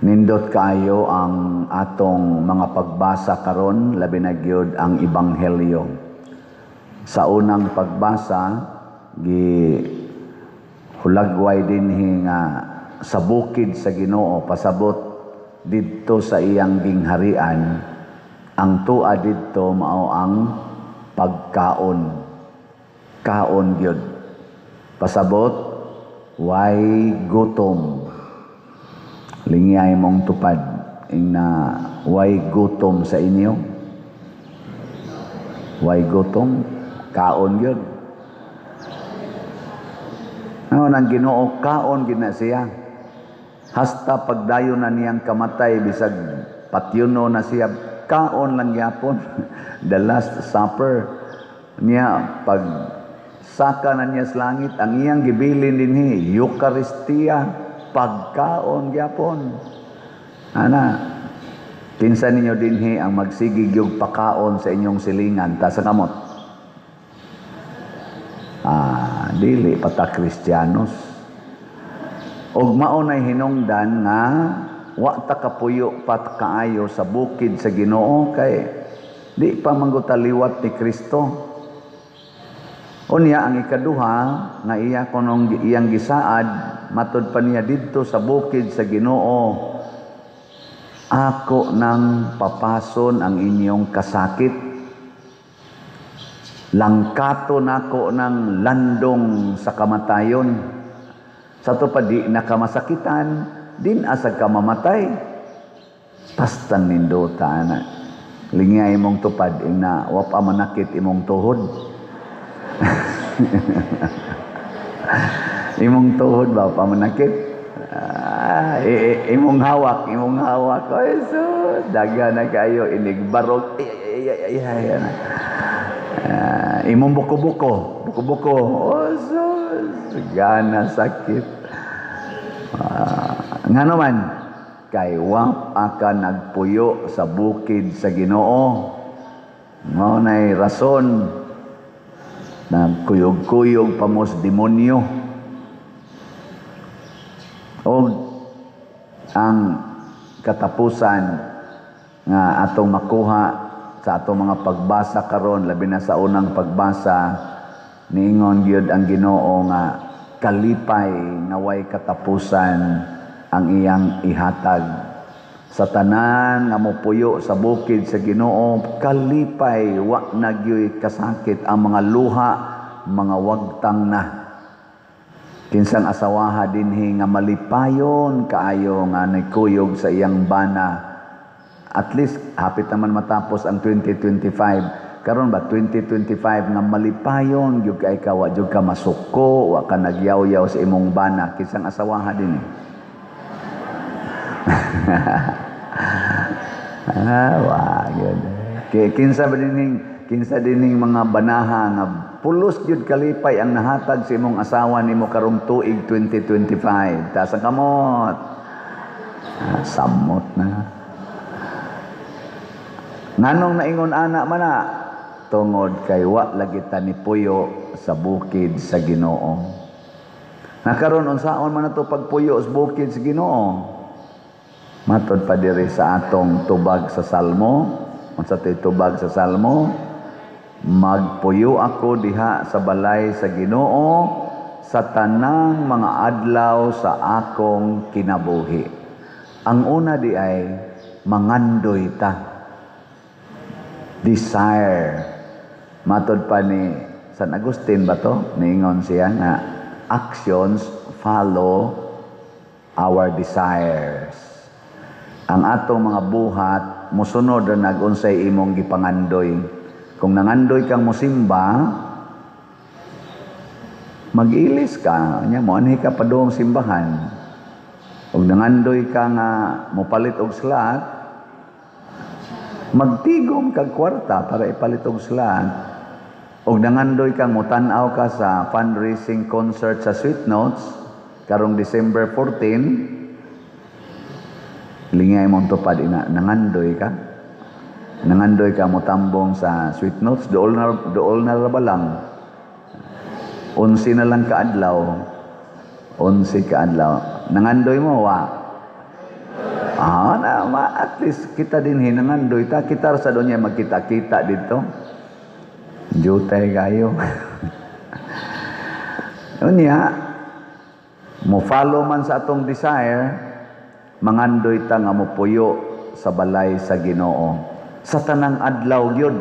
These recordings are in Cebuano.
Nindot kaayo ang atong mga pagbasa karon, labi na gyud ang ebanghelyo. Sa unang pagbasa, gi hulagway dinhi nga sa bukid sa Ginoo, pasabot didto sa iyang gingharian, ang tua didto mao ang pagkaon. Kaon gyud. Pasabot, way gutom. Lingyay mong tupad ing na way gutom sa inyo. Way gutom, kaon gyud. Ano nang Ginoo, kaon gid na siya. Hasta pagdayon na niyang kamatay, bisag patyuno na siya, kaon lang gyapon. The Last Supper niya, pag saka na niya sa langit, ang iyang gibilin dinhi, Eucharistia, pagkaon gyapon. Ana, kinsa ninyo dinhi ang magsigig yung pakaon sa inyong silingan? Taas ang kamot. Ah, dili pa ta Kristiyanos. Og mao nay hinungdan nga wa ta kapuyo pat kaayo sa bukid sa Ginoo kay di pa mangguta liwat ni Kristo. Unya ang ikaduha nga iya kunong iyang gisaad, matod pa niya didto sa bukid sa Ginoo, ako nang papason ang inyong kasakit. Langkato nako ng landong sa kamatayon. Sa to pa di nakamasakitan, din asag ka mamatay. Pastang nindota na. Lingay imong tupad ing na wa pa manakit imong tuhod. Imong tuhod ba pa manakit? Ah, imong hawak, imong hawak. Ay, so, daga na kayo inig barog. Ay, ay, ay, ay, ay, ay. Ah, imong buko-buko, buko-buko. Oh, so, gana sakit. Ah, nga naman, kay wa ka nagpuyo sa bukid sa Ginoo. Mao nay rason nagkuyog-kuyog pa mo sa demonyo. Og ang katapusan nga atong makuha sa atong mga pagbasa karon, labi na sa unang pagbasa, niingon gyud ang Ginoo nga kalipay nga way katapusan ang iyang ihatag sa tanan nga mopuyo sa bukid sa Ginoo. Kalipay, wa na gyuy kasakit, ang mga luha mga wagtang na. Kinsang asawaha dinhi nga malipayon kaayo nga nagkuyog sa iyang bana? At least hapit naman matapos ang 2025. Karon ba 2025 nga malipayon gyud kay ka, wa gyud ka masuko, wa ka nagyaw-yaw sa imong bana? Kinsang asawaha dinhi? Ah, wa gyud. Kinsa dinhing mga banaha nga pulos gyud kalipay ang nahatag sa imong asawa nimo karong tuig 2025? Taas ang kamot. Ah, samot na. Nganong naingon ana man na? Tungod kay wa lagi ta ni puyo sa bukid sa Ginoo. Nakaron, unsaon man nato pagpuyo sa bukid sa Ginoo? Matod pa diri sa atong tubag sa Salmo. Unsa to'y tubag sa Salmo? Magpuyo ako diha sa balay sa Ginoo sa tanang mga adlaw sa akong kinabuhi. Ang una di ay mangandoy ta. Desire. Matod pa ni San Agustin ba to? Niingon siya nga actions follow our desires. Ang atong mga buhat musunod na nagunsay imong gipangandoy. Kung nangandoy kang musimba, mag-ilis ka, nya moanhi ka padung simbahan. Ug nangandoy ka nga mopalit og slot, magtigom kag kwarta para ipalit og slot. Ug nangandoy kang motan-aw ka sa fundraising concert sa Sweet Notes karong December 14, lingay mong tupad ina, nangandoy ka. Nangandoy ka motambong sa Sweet Notes, dool na ra ba lang? 11 na lang kaadlaw. 11 kaadlaw. Nangandoy mo, wa? Ah, na, ma, at least kita din hinangandoy ta. Kita sa doon niya magkita-kita dito. Jutay kayo. Unya, mo follow man sa atong desire, mangandoy ta nga mopuyo sa balay sa Ginoo. Sa tanang adlaw gyud,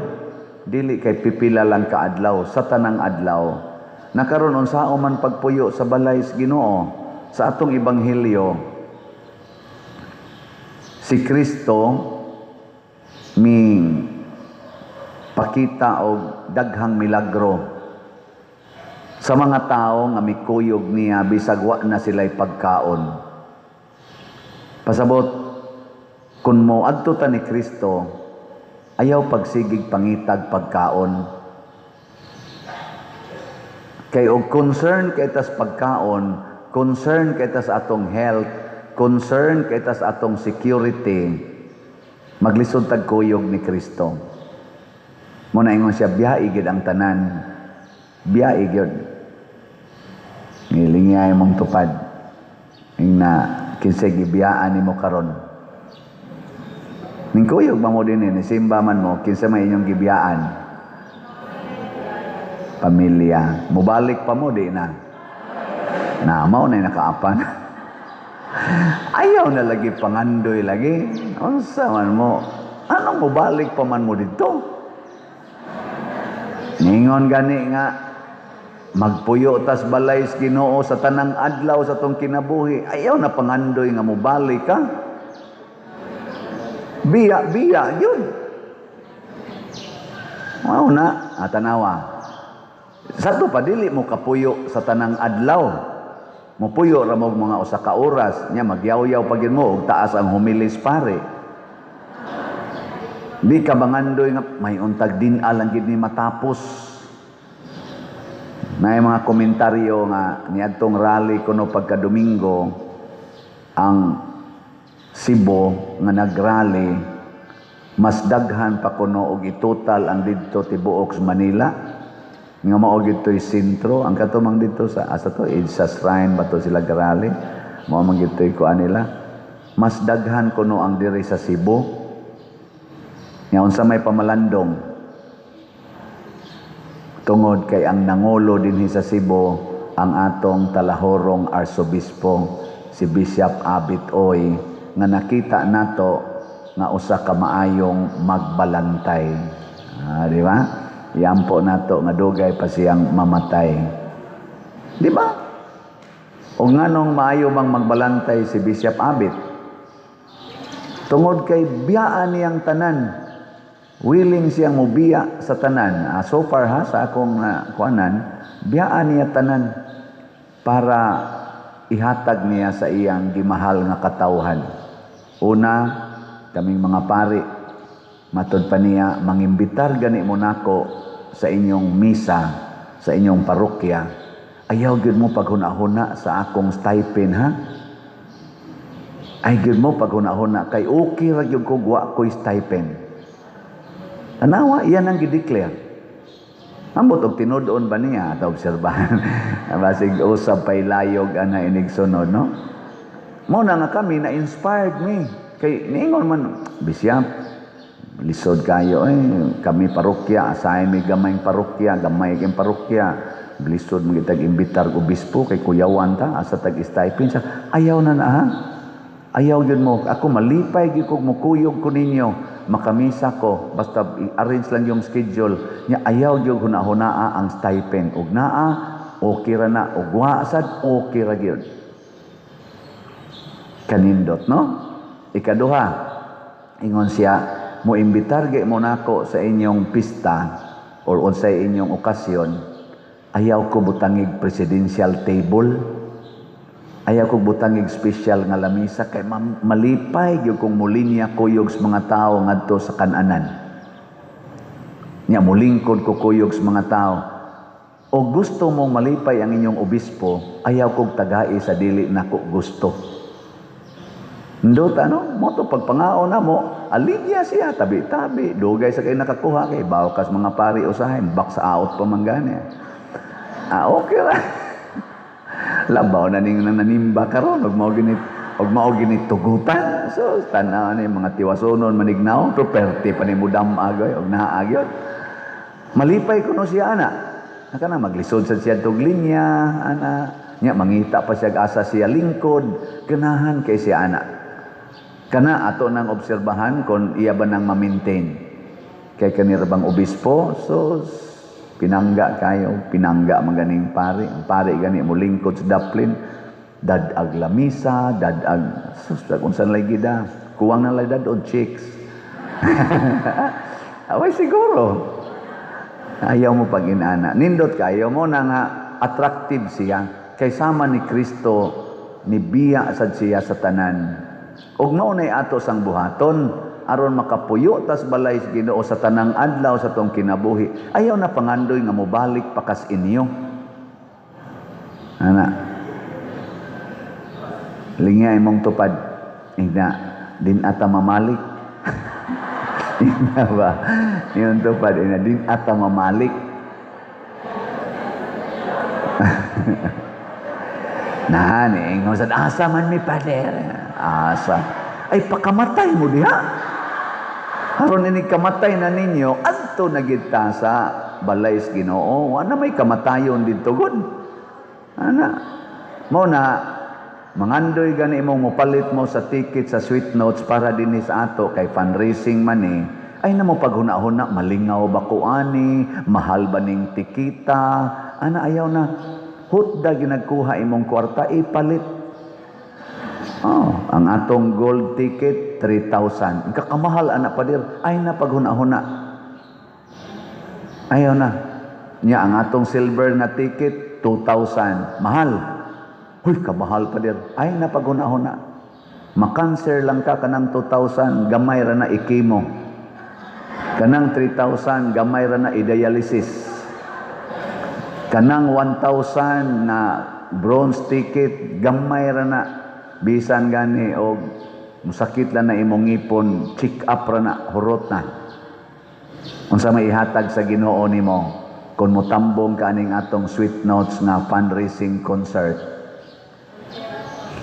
dili kay pipila lang ka adlaw, sa tanang adlaw. Nakaron, unsao man pagpuyo sa balay sa Ginoo? Sa atong ebanghelyo, si Kristo mi pakita og daghang milagro sa mga tao nga mikuyog niya bisag wa na sila'y pagkaon. Pasabot, kung mo adto ta ni Kristo, ayaw pagsigig pangitag pagkaon. Kay og concern kay tas pagkaon, concern kay tas atong health, concern kay tas atong security, maglisod tag kuyog ni Kristo. Muna ingon siya, biyae gyud ang tanan. Biyae gyud. Ngilingay mong tupad. Ingna kinsay gibiyaan nimo karon. Ningkuyog ba mo din eh, nisimba man mo, kinsa may inyong gibiyaan? Pamilya. Mubalik pa mo, di na. Na, mao na nakaapan. Ayaw na lagi pangandoy lagi. Unsa man mo? Anong mubalik pa man mo dito? Ningon gani nga magpuyo tas balay sa Ginoo sa tanang adlaw sa tong kinabuhi. Ayaw na pangandoy nga mubalik ka. Biya, biya, yun. Mao na, tanawa. Sa to pa, dili mo kapuyo sa tanang adlaw. Mupuyo ra mo mga usa ka oras, nya magyawyaw pa gyud mo og taas ang humilis pare. Di ka mangandoy nga may untag din lang gid ni matapos. May mga komentaryo nga niadtong rally kuno pagka Domingo ang Cebu nga nagrally, mas daghan pa kuno og itotal ang didto tibuok sa Manila nga mao gito'y sentro ang kato mang didto sa asa to, EDSA Shrine ba to sila garally, mao man gito'y kuan nila, mas daghan kuno ang diri sa Cebu. Nga unsa may pamalandong? Tungod kay ang nangulo dinhi sa Cebu ang atong talahorong arsobispo, si Bishop Abit Oy, nga nakita nato nga usa ka maayong magbalantay. Ah, di ba? Iampo nato nga dugay pa siyang mamatay. Di ba? O nganong maayo mang magbalantay si Bishop Abit? Tungod kay biyaan niyang tanan. Willing siyang mubiya sa tanan. Ah, so far ha, sa akong kuanan, biyaan niya tanan para ihatag niya sa iyang gimahal nga katawhan. Una, kaming mga pari, matod pa niya, mangimbitar gani mo nako sa inyong misa, sa inyong parokya. Ayaw gyud mo paghuna-huna sa akong stipend ha. Ay gyud mo paghuna-huna kay okay ra gyud ko wa ko'y stipend. Tanawa, iyan ang gideclare. Ambot og tinud-on ba niya at obserbahan. Basig usab pay layog ana inig sunod, no? Mo na nga kami na inspired me. Kay niingon man bisya lisod kayo eh, kami parokya, asahay mi gamayng parokya, gamay kay parokya. Lisod man kitag imbitar og obispo kay kuyawan ta asa tag stipend sa ayaw na na ha. Ayaw gyud mo, ako malipay gyud kog mukuyog ko ninyo, makamisa ko, basta i-arrange lang yung schedule nya, ayaw gyud huna-hunaa ang stipend. Ug naa, okay ra na, ug wa sad, okay ra gyud. Kanindot, no? Ikaduha, ingon siya, mo imbitar gyud mo nako sa inyong pista or unsay inyong okasyon, ayaw ko butangig presidential table. Ayaw ko butangig special nga lamisa kay malipay gyud kong mulinya kuyog sa mga tao ngadto sa kananan. Nya mulingkod ko kuyog sa mga tao. O gusto mong malipay ang inyong obispo, ayaw kog tagai sa dili nako gusto. Ndot ano, mo to pagpangaon na mo, alidya siya tabi-tabi, dugay sa kay nakakuha kay bawkas mga pari usahay, bak sa out pa man gani. Ah, okay ra. Labaw na ning nanimba karon og mao gini tugutan. Ana, so tanaw ni mga tiwasonon manignaw, pero perte pa ni mudam agoy og naa gyud. Malipay kuno siya ana. Naka na maglisod sa siya tog linya ana. Nya mangita pa siya asa siya lingkod, ganahan kay siya ana. Kana ato nang obserbahan kon iya ba nang ma-maintain. Kay kanira bang obispo, so pinangga kayo, pinangga man ganing pare. Ang pare gani mo lingkod sa daplin, dad-ag lamisa, dad-ag sus, unsa lay gida, kuwang na lay dad-on chicks. Away siguro. Ayaw mo pag inana. Nindot kayo mo na nga attractive siya. Kay sama ni Kristo, ni biya sad siya sa tanan. Ug mao nay ato sang buhaton aron makapuyo tas balay sa Ginoo sa tanang adlaw sa tong kinabuhi. Ayaw na pangandoy nga mobalik pa kas inyo. Ana. Lingya imong tupad. Ina, din ata mamalik. Ina ba? Yung tupad, ina, din ata mamalik. Nah, ni ingon sad asa man mi pader. Asa. Ay pakamatay mo diha. Aron ini kamatay na ninyo, adto na gid ta sa balay sa Ginoo. Wa na may kamatayon didto gud. Ana. Mo na mangandoy gani imong mopalit mo sa ticket sa Sweet Notes para dinhi sa ato kay fundraising man ni. Ay na mo paghuna-huna, malingaw ba ko ani, mahal ba ning tikita? Ana ayaw na. Hutda ginagkuha imong kwarta ipalit. Oh, ang atong gold ticket 3,000. Kakamahal ana pader. Ay na paghuna-huna. Ayaw na. Nya ang atong silver na ticket 2,000. Mahal. Huy, kamahal pader. Ay na paghuna-huna. Makanser lang ka kanang 2,000, gamay ra na ikimo. Kanang 3,000, gamay ra na i-dialysis. Kanang 1,000 na bronze ticket, gamay ra na bisan gani og musakit lang na imong ngipon, check up ra na, hurot na. Unsa may ihatag sa Ginoo nimo kung motambong ka aning atong Sweet Notes nga fundraising concert?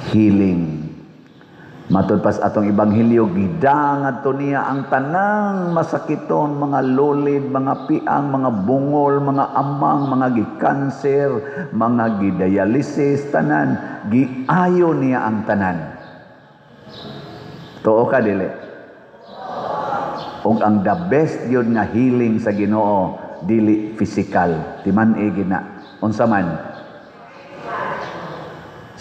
Healing. Matud pas atong ebanghelyo, gidangad to niya ang tanang masakiton, mga lulid, mga piang, mga bungol, mga amang, mga gikanser, mga gidialysis, tanan, giayo niya ang tanan. Tuo ka dili? Ug ang the best gyud nga healing sa Ginoo dili physical, timan-i gina. Unsa man?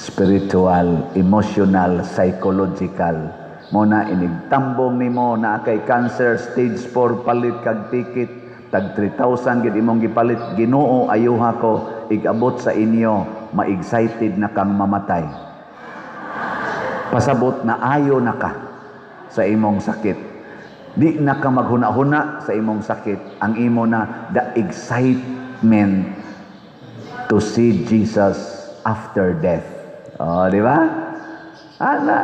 Spiritual, emotional, psychological. Mo na inigtambong nimo na kay cancer stage 4, palit kag ticket tag 3,000 gid imong gipalit. Ginoo, ayuha ko, igabot sa inyo, ma-excited na kang mamatay. Pasabot na ayo na ka sa imong sakit. Di na ka maghuna-huna sa imong sakit. Ang imo na the excitement to see Jesus after death. Oh, di ba? Ana,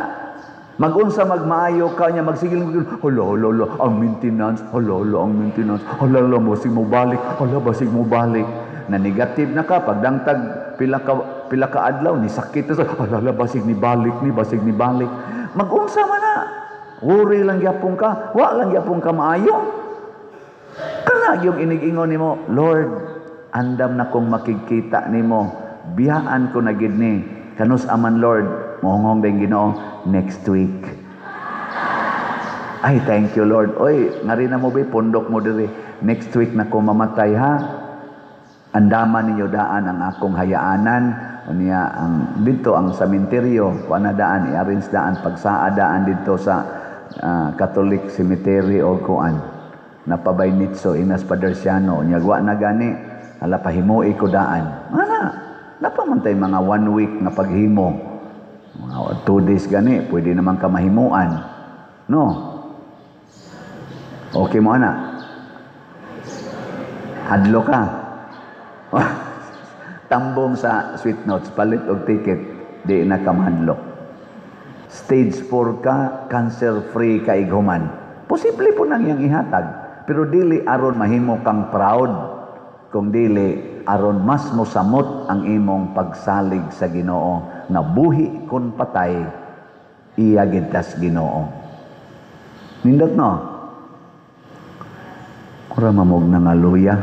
magunsa magmaayo ka niya, magsigil mo, hala, hala, hala, ang maintenance, hala, hala, ang maintenance, hala, hala, basig mo balik, hala, basig mo balik. Na negative na ka, pagdangtag pila ka adlaw, ni sakit na, hala, hala, basig ni balik, ni basig ni balik. Magunsa man na, worry lang gyapon ka, wa lang gyapon ka maayo. Kana yung inig-ingon nimo, Lord, andam na kong makikita nimo, biyaan ko na gid ni. Kanus aman Lord, mohonghong din Ginoo next week. Ay, thank you Lord. Oy, ngari na mo be, pundok mo diri. Next week na ko mamatay ha. Andaman ninyo daan ang akong hayaanan. Unya ang dito ang sementeryo, kuan na daan, i-arrange daan pagsaa daan dito sa Catholic Cemetery o kuan. Napabay nitso inas Padersiano. Unya wa na gani, hala pahimoi ko daan. Ana. Napamantay mga 1 week na paghimo. Mga 2 days gani, pwede naman ka mahimuan. No? Okay mo, ana? Hadlo ka. Tambong sa Sweet Notes, palit og ticket, di na ka mahadlok. Stage 4 ka, cancer-free ka ighuman. Posible po nang iyang ihatag. Pero dili aron mahimo kang proud, kung dili aron mas mosamot ang imong pagsalig sa Ginoo nga buhi kon patay, Iya gid tas Ginoo. Nindot, no? Ora mamog na nga luya.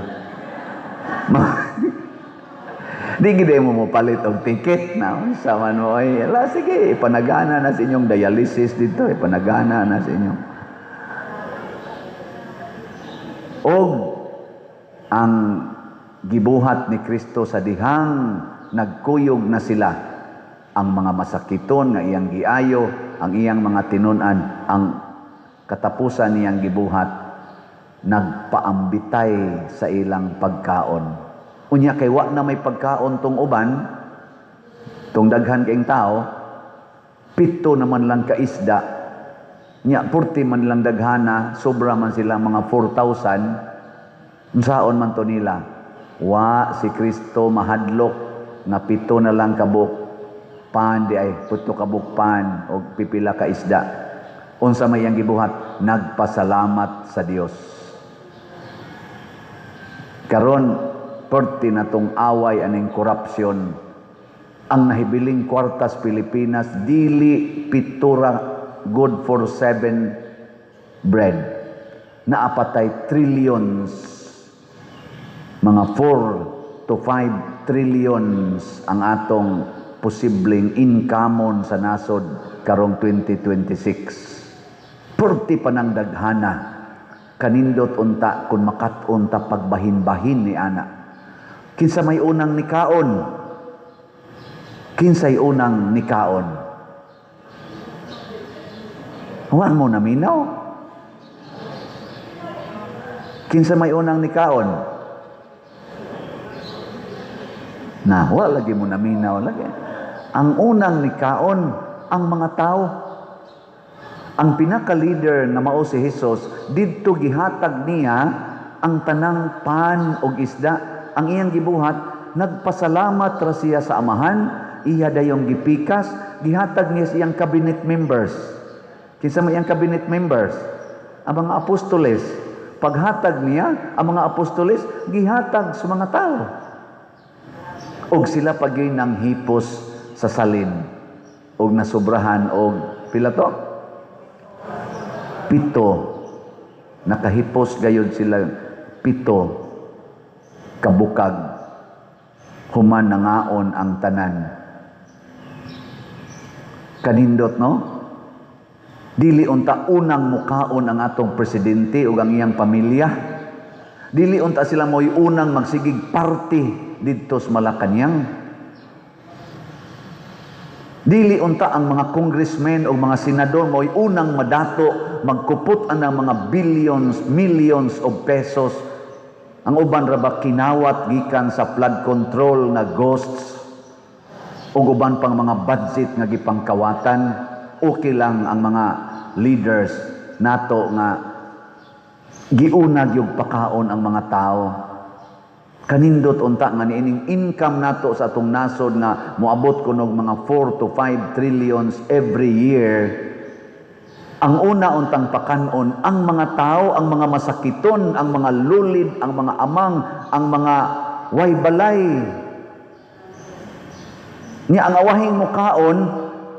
Di gid mo mo palit og ticket na unsa man mo ay ala, sige, ipanagana na sa inyong dialysis dito, ipanagana na sa inyong. Og ang gibuhat ni Kristo sa dihang nagkuyog na sila, ang mga masakiton nga iyang giayo, ang iyang mga tinun-an, ang katapusan niyang gibuhat, nagpaambitay sa ilang pagkaon. Unya kay wa na may pagkaon tong uban, tong daghan kaing tao, 7 naman lang ka isda. Nya 40 man lang daghana, sobra man sila mga 4,000. Unsaon man to nila? Wa si Kristo mahadlok nga 7 na lang kabuk pan di ay 7 kabuk pan og pipila ka isda. Unsa may iyang gibuhat? Nagpasalamat sa Dios. Karon perti na tong away aning korupsyon. Ang nahibiling kwartas Pilipinas dili pitura good for 7 bread. Naapatay trillions, mga 4 to 5 trillions ang atong posibleng income sa nasod karong 2026. Perti pa nang daghana. Kanindot unta kun makat-on ta pagbahin-bahin ni ana. Kinsa may unang nikaon? Kinsay unang nikaon? Huwag mo naminaw. Kinsa may unang nikaon? Na, wala lagi mo naminaw lagi. Ang unang nikaon, ang mga tao. Ang pinaka-leader nga mao si Jesus, didto gihatag niya ang tanang pan og isda. Ang iyang gibuhat, nagpasalamat ra siya sa Amahan, iya dayong gipikas, gihatag niya sa iyang cabinet members. Kinsa may iyang cabinet members? Ang mga apostoles. Paghatag niya, ang mga apostoles, gihatag sa mga tao. Og sila pagyoy nang hipos sa salin. Og nasubrahan og pila to? 7. Nakahipos gayud sila 7 kabukag. Human nangaon ang tanan. Kanindot, no? Dili unta unang mukaon ang atong presidente ug ang iyang pamilya. Dili unta sila mo'y unang magsigig party didto sa Malacañang. Dili unta ang mga congressmen o mga senador mo'y unang madato magkupot ang mga billions, millions of pesos. Ang uban ra ba kinawat gikan sa flood control nga ghosts ug uban pang mga budget nga gipangkawatan. Okay lang ang mga leaders nato nga giuna gyud pakaon ang mga tao. Kanindot unta nga niining income nato sa atong nasod nga moabot kunog mga 4 to 5 trillions every year. Ang una untang pakanon ang mga tao, ang mga masakiton, ang mga lulid, ang mga amang, ang mga waybalay. Nya ang awahing mukaon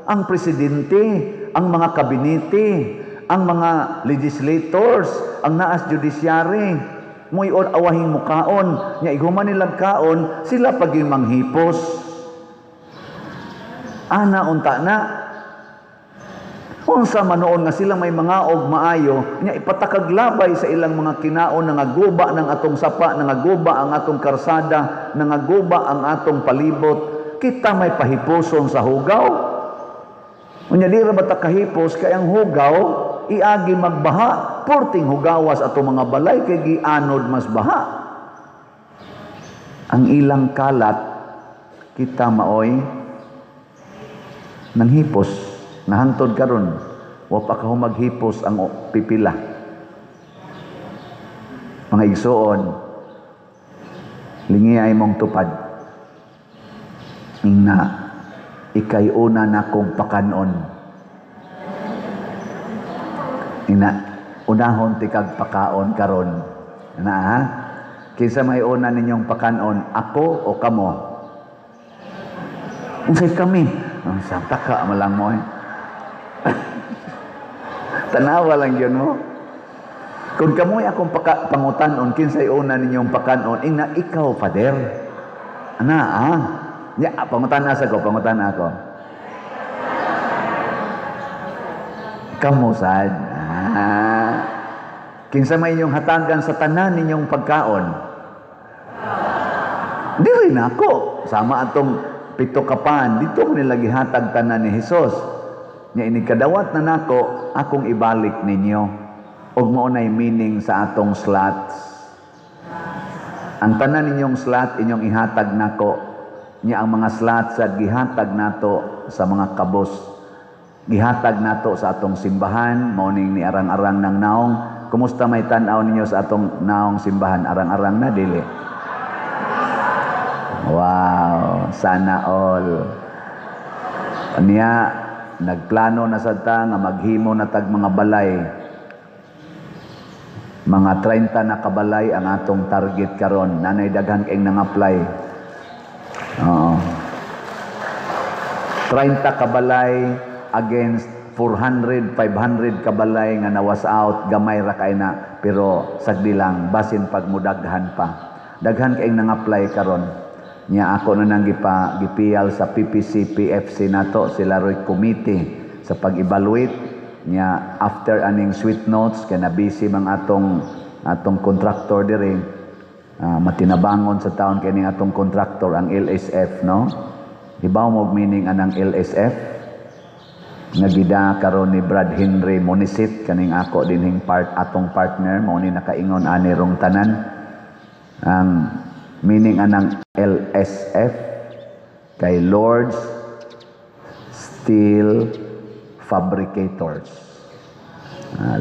ang presidente, ang mga kabinete, ang mga legislators, ang naas judiciary. Mo'y awahing mukaon, nya ighuman nilang kaon, sila pag yung manghipos. Ana unta na. Unsa man noon nga sila may mga og maayo, nya ipatakaglabay sa ilang mga kinaon, nangaguba ng atong sapa, nangaguba ang atong karsada, nangaguba ang atong palibot. Kita may pahiposon sa hugaw. Unya di ra ba ta kahipos kay ang hugaw iagi magbaha, porting hugawas atong mga balay kay gianod mas baha. Ang ilang kalat kita maoy nanghipos. Nahangtod karon, wa pa ka humaghipos ang pipila. Mga igsuon, lingi ay mong tupad. Ingna, ikay una na kong pakanon. Ina, unahon tikag pakaon karon. Na ha? Kinsa may una ninyong pakanon, ako o kamo? Unsay kami? Ang santa ka malang mo eh. Tanawa lang yun mo. Kung kamoy akong pangutanon, kinsay una ninyong pakanon, ingna ikaw, Father. Ana, ah. Ya, pangutan asa ko, pangutan ako. Kamo sad. Ah. Kinsa may inyong hatagan sa tanan ninyong pagkaon? Dili na ako. Sama atong 7 ka pan, dito ko nila gihatag tanan ni Hesus. Nya ini kadawat na nako, akong ibalik ninyo. Og mao nay meaning sa atong slots. Ang tanan ninyong slot inyong ihatag nako. Nya ang mga slots sa gihatag nato sa mga kabos. Gihatag nato sa atong simbahan, mao ning ni arang-arang ng naong. Kumusta may tan-aw ninyo sa atong naong simbahan? Arang-arang na dili. Wow, sana all. Niya nagplano na sad ta nga maghimo na tag mga balay. Mga 30 na kabalay ang atong target karon. Nanay daghan kayong nang-apply. Oo. 30 kabalay against 400, 500 kabalay nga nawas out, gamay ra kay na, pero sagdi lang basin pag mudaghan pa. Daghan kayong nang-apply karon. Nya ako na nang gipiyal sa PPC PFC nato sila roy committee sa pag-evaluate. Nya after aning sweet notes kay na busy mang atong contractor diri, matinabangon sa taon kay ning atong contractor ang LSF, no? Hibaw mo meaning anang LSF nga gida karon ni Brad Henry Monisit kaning ako dinhing part atong partner mao ni nakaingon ani rong tanan. Ang meaning anang LSF kay Lord's Steel Fabricators.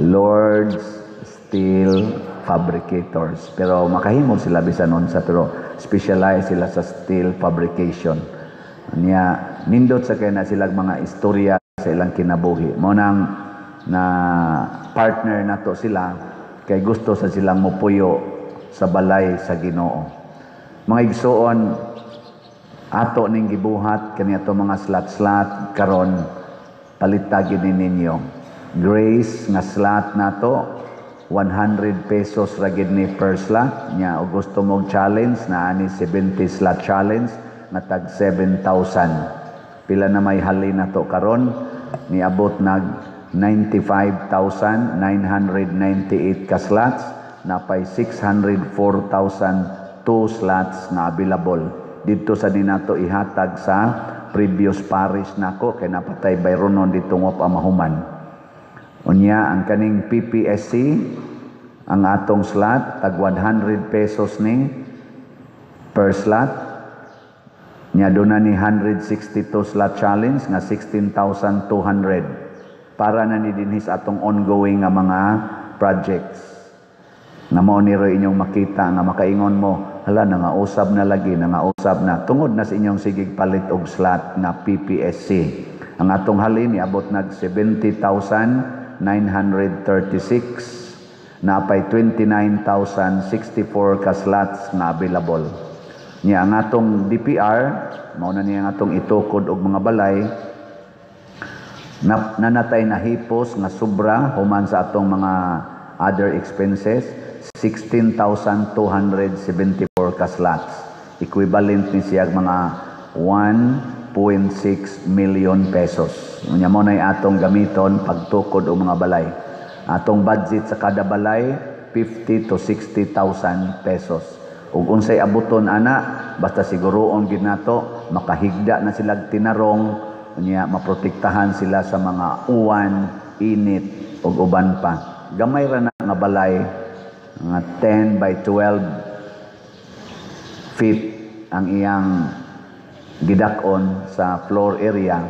Lord's Steel Fabricators. Pero makahimo sila bisan unsa, pero specialize sila sa steel fabrication. Niya nindot sa kay na sila mga istorya sa ilang kinabuhi. Mao nang na partner nato sila kay gusto sa silang mopuyo sa balay sa Ginoo. Mga igsuon, ato ning gibuhat kani ato mga slat-slat karon palitagi ni ninyo. Grace nga slot nato 100 pesos ra gid ni per slot. Nya og gusto mong challenge na ani 70 slot challenge nga tag 7,000. Pila na may halin nato karon niabot nag 95,998 ka slots, napay 604,002 slots nga available. Didto sa ninato ihatag sa previous parish nako kay napatay bayronon dito nga pa mahuman. Unya ang kaning PPSC ang atong slot tag 100 pesos ni per slot. Nya doon na ni 162 slot challenge nga 16,200 para na ni dinhi sa atong ongoing nga mga projects. Nga mao ni roy inyong makita nga makaingon mo, hala nangausab na lagi, nangausab na tungod na sa inyong sigig palit og slot nga PPSC. Ang atong halin niabot nag 70,936, napay 29,064 ka slots nga available. Nya ang atong DPR, mao na niya ang atong itukod og mga balay, nanatay na hipos nga sobra human sa atong mga other expenses, 16,274 ka slots. Equivalent ni siya mga 1.6 million pesos. Unya mo na'y atong gamiton pagtukod og mga balay. Atong budget sa kada balay 50 to 60,000 pesos. Ug unsay abuton ana, basta siguroon gid nato makahigda na sila tinarong, unya maprotektahan sila sa mga uwan, init ug uban pa. Gamay ra na nga balay, nga 10 by 12 feet ang iyang gidak-on sa floor area,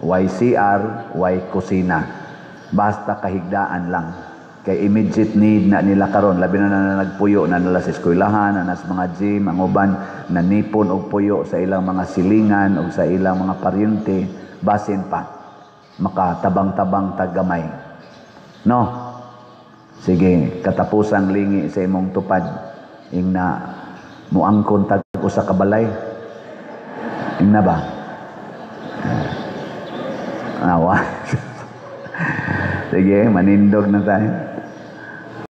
YCR, Y kusina. Basta kahigdaan lang. Kay immediate need na nila karon, labi na na nagpuyo na nila sa eskwelahan, na sa mga gym, ang uban nanipon og puyo sa ilang mga silingan og sa ilang mga paryente, basin pa makatabang-tabang taggamay. No? Sige, katapusang lingi sa imong tupad, ingna muangkon tag usa ka balay. Ingna ba? Awa. Sige, manindog na tayo.